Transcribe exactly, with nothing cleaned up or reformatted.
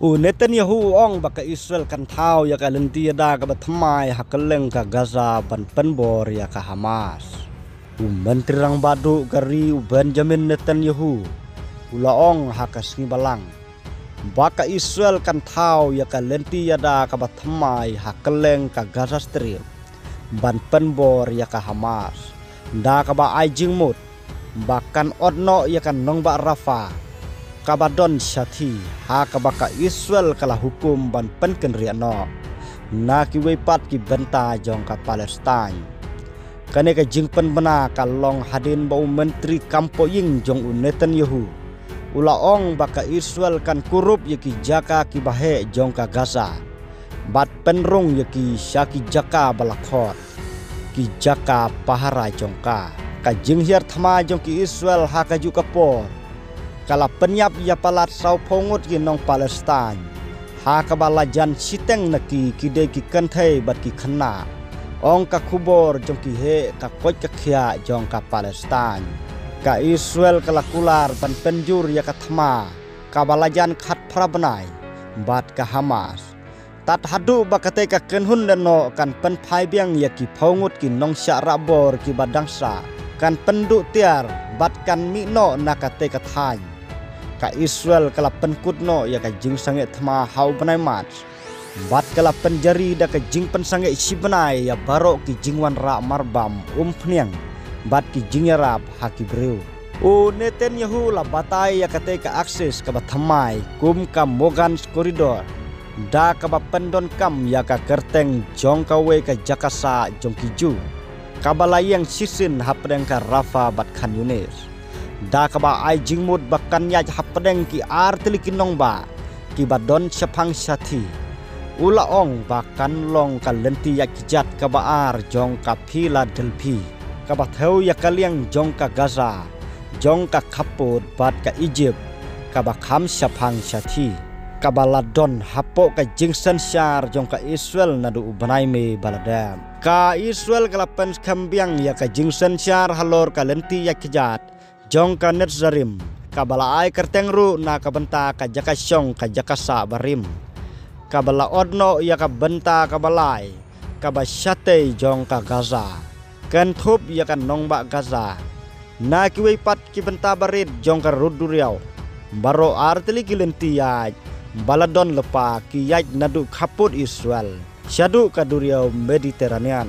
U Netanyahu u ong ba ka Israel kan thaw ïa ka lynti ïada kaba thymmai ha kylleng ka Gaza ban pynbor ïa ka Hamas. U Myntri Rangbah Duh ka ri u Benjamin Netanyahu u la ong ha ka sngi Balang ba ka Israel kan thaw ïa ka lynti ïada kaba thymmai ha kylleng ka Gaza Strip ban pynbor ïa ka Hamas, da kaba ai jingmut ba kan ot noh ïa ka nongbah Rafah kaba don shathie, ha kaba ka Israel ka la hukum ban pynkynriah noh na kiwei pat ki bynta jong ka Palestine. Kane ka jingpynbna ka long hadien ba u Myntri Kam Pohïing jong u Netanyahu u la ong ba ka Israel kan kurup ïa ki jaka kiba heh jong ka Gaza bad pynrung ïa ki sha ki jaka ba la khot ki jaka pahara jong ka. Ka jinghiar thma jong ki Israel ha kajuh ka por ka la pynïap ïa palat sawphew ngut ki nong Palestine, ha kaba la jan shiteng na ki ki dei ki kynthei bad ki khynnah, ong ka khubor jong ki heh ka koit ka khiah jong ka Palestine. Ka Israel ka la kular ban pynjur ïa ka thma kaba la jan khatphra bnai bad ka Hamas, tad haduh ba katei ka kynhun lehnoh kan pynphai biang ïa ki phew ngut ki nongshah rahbor kiba dang sah, kan pynduh tiar bad kan mih noh na katei ka thaiñ. Ka Israel ka la pynkut noh ïa ka jingsangeh thma ha u bnai March bad ka la pynjari da ka jingpynsangeh shi bnai ïa baroh ki jingwanrah marbam umphniang bad ki jingïarap ha ki briew. U Netanyahu la batai ïa katei ka Axis kaba thymmai kum ka Morgan's Corridor, da kaba pyndonkam ïa ka kyrteng jong kawei ka jaka sah jong ki Jiw kaba la ïeng shisien hapdeng ka Rafah bad Khan Yunis, da kaba ai jingmut ba kan ïaid hapdeng ki artylli ki nongbah kiba don shaphang shathie. U la ong ba kan long ka lynti ïaid kjat kaba ar jong ka Philadelphia, kaba thew ïa ka liang jong ka Gaza, jong ka khappud bad ka Egypt kaba kham shaphang shathie, kaba la don hapoh ka jingsynshar jong ka Israel naduh u bnai May ba la dep. Ka Israel ka la pynskhem biang ïa ka jingsynshar halor ka lynti ïaid kjat jong ka Netzarim, kaba la ai kyrteng ruh na ka bynta ka jaka shong ka jaka sah barim, kaba la ot noh ïa ka bynta kaba lai kaba shatei jong ka Gaza, kynthup ïa ka nongbah Gaza na kiwei pat ki bynta barit jong ka rud duriaw. Baroh artylli ki lynti ïaid ba la don lypa ki ïaid naduh khappud Israel shaduh ka duriaw Mediterranean.